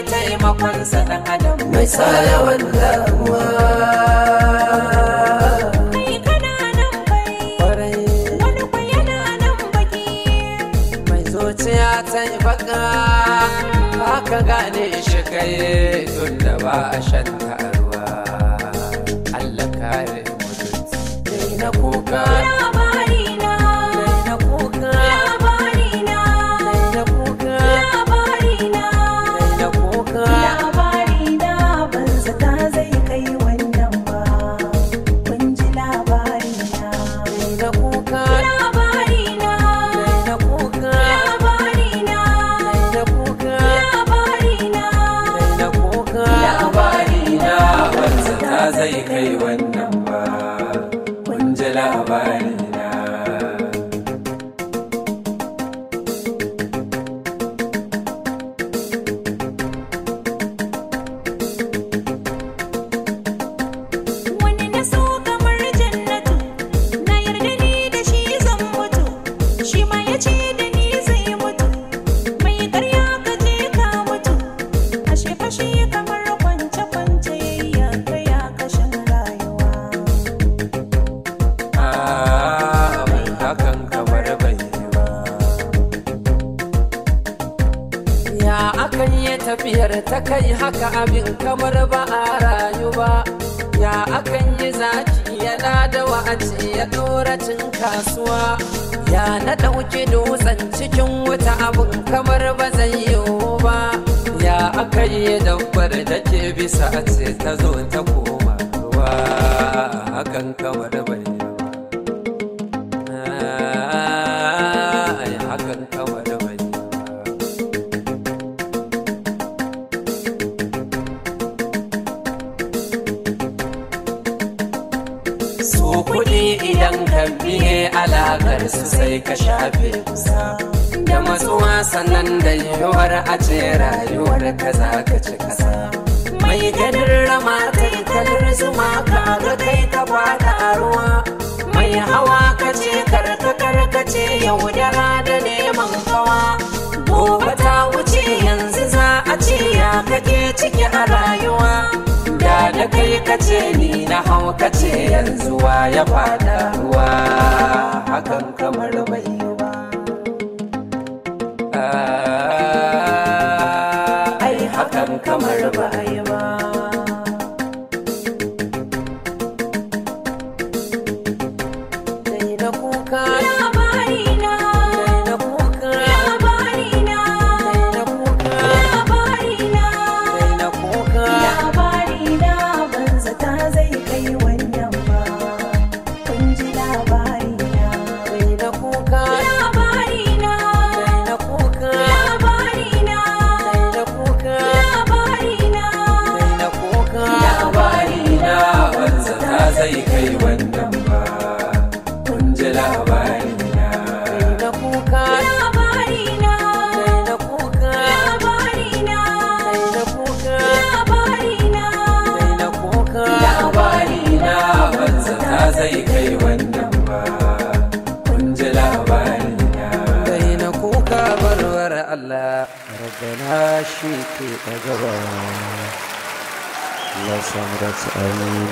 taimakon sa dan adam mai sa yawan damuwa. Kai kana nan fari, wani kwa yana nan baki. Mai zuciya ta yi baka, haka gane shi kai tun da ba a shan ruwa. Allah kare mutunci. Na kuka, Labari na, na kuka, labari na, na kuka, labari na, na kuka. Labari na ban zata zai kai wannan ba. Kun ji labari na, Na kuka, labari na, na kuka, labari na, na kuka, labari na, na kuka. Labari na ban zata zai kai wannan ba. Kun ji labari na. Wani na so kamar jannatu, na yarda ni da shi zan mutu, shi ma ya ce da ni zai mutu. Mai karya ka je ka mutu, ashe fashe kamar kwance kwance ya kai kashin rayuwa. Ah, mai hakan kamar bai yi ba. Ya akan yi tafiyar ta kai haka abin kamar ba a rayu ba. Ya akan yi zaki yana da wa'aci ya ɗora cin kasuwa. Ya na ɗauki dutsen cikin wuta abin kamar ba zai yiwu ba. Ya aka yi dabbar da ke bisa a ce ta zo ta koma ruwa. Hakan kamar bai yi ba. Ai, hakan kamar bai yi ba. Su kuɗi idan ka biye alaƙar su sai ka shafe kusa. Da matsuwa sannan da yiwuwar a ce rayuwar ka za ka ci ƙasa. Mai ganin rama kai kalar zuma ka ga kai ka faɗa a ruwa. Mai hawa ka ce karka karkace yaudara da neman kawa. Gobe ta wuce yanzu za a ce ya kake ciki a rayuwa. Da da kai kace ni na hau kace yanzu wa ya faɗa ruwa. Hakan kamar bai yi ba. Ah, ai hakan kamar ba a yi ba. Dai na kuka, Labari na, na kuka, labari na, na kuka, labari na, na kuka. Labari na ban zata zai kai wannan ba. Kun ji labari na, Dai na kuka, labari na, na kuka, labari na, na kuka, labari na, na kuka. Labari na ban zata zai kai wannan ba. Kun ji labari na. Na kuka, labari na, na kuka, labari na, na kuka, labari na, na kuka. Labari na ban zata zai kai wannan ba. Kun ji labari na. Dai na kuka barwar Allah, Rabbana shi ke ɗagawa. Allah ya samu dace, amin.